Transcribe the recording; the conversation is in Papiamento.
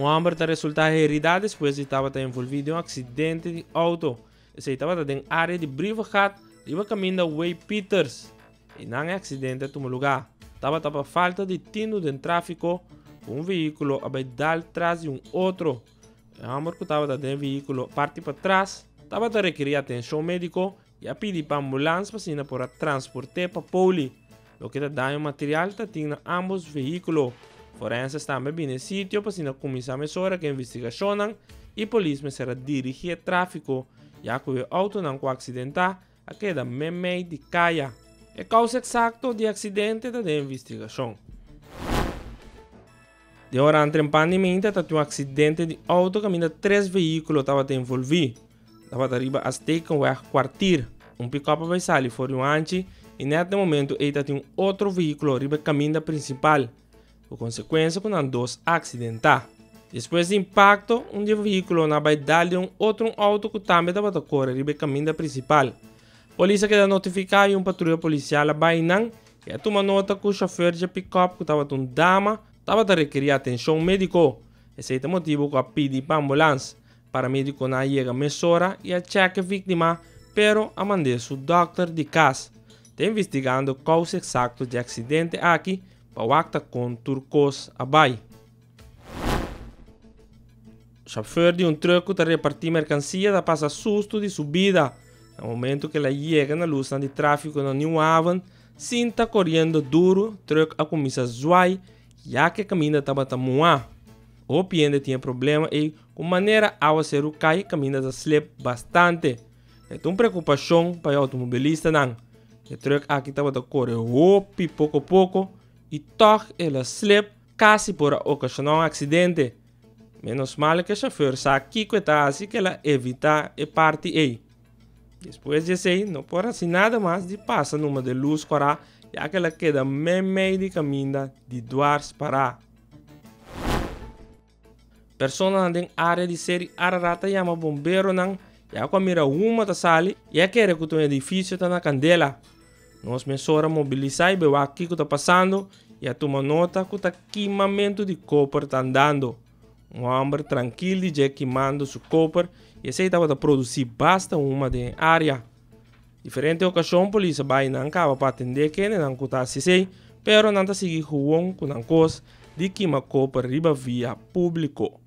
Un hòmber ta resultá heridá despues di tabata envolví den un aksidente di outo. Esei tabata den área di Brievengat riba kaminda Way Pieters. Einan e aksidente a tuma lugá. Tabata pa falta di tinu den tráfiko ku un vehíkulo a bai dal tras di un otro. E hòmber ku tabata den e vehíkulo parti patras tabata rekerí atenshon médiko i a pidi pa ambulans pa asina por a transport'é pa poli. Loke ta daño material ta tin na ámbos vehíkulo. Forenses tambe a bini e sitio pa asina kuminsá mesora ku e investigashonnan i polis mester a dirigí e tráfiko ya ku e outonan ku a aksidentá a keda meimei di kaya. E kousa eksakto di e aksidente ta den investigashon. Den ora trempan di meinta ta tin un aksidente di outo kaminda tres vehíkulo tabata envolví. Tabata riba Aztekenweg kwartier. Un pikòp a bai sali for di un hanchi i nèt na e momentu ei ta tin un otro vehíkulo riba e kaminda prinsipal, ku konsekuensia ku nan dos aksidentá. Despues di impakto, un di e vehíkulonan a bai dal den un otro un outo ku tambe tabata kore riba e kaminda prinsipal. Polis a keda notifiká i un patruya polisial a bai nan i a tuma nota ku shofèr dje pikòp ku tabata un dama tabata rekerí atenshon médiko. Esei ta motibu ku a pidi pa ambulans. Paramedikonan a yega mesora i a chèk e víktima, pero a mand'é su dòkter di kas. Ta investigando kousa eksakto dje aksidente aki pa wak ta kon tur kos a bai. Shòfèr di un trùk ku ta repartí merkansia ta pasa sustu di su bida na momentu ku el a yega na lusnan di tráfiko na Nieuw Haven. Sin ta koriendo duru, trùk a kuminsá zwai ya ku e kaminda tabata muhá. Hopi hende tin e problema ei ku manera awaseru kai kaminda ta slip bastante. E ta un preokupashon pa e outomobilistanan. E trùk aki tabata kore hopi poko poko i tòg el a slip kasi por a okashoná un aksidente. Ménos mal ku e shofèr sa kiko e ta hasi ku el a evitá e parti ei. Despues di esei no por hasi nada mas di pasa numa de lus kòrá ya ku el a keda meimei di kaminda di dwars pará. Personanan den área di Seri Ararat ta yama bomberonan ya ku a mira huma ta sali i a kere ku ta un edifisio ta na kandela. Nos mesora mobilisá i bai wak kiko ta pasando i a tuma nota ku ta kimamentu di koper ta andando. Un hòmber trankil di dje kimando su koper i esei tabata produsí basta huma den e área. Diferente okashon polis a bai nan kaba pa atendé kendenan ku ta hasi esei, pero nan ta sigui huwon ku nan kos di kima koper riba via públiko.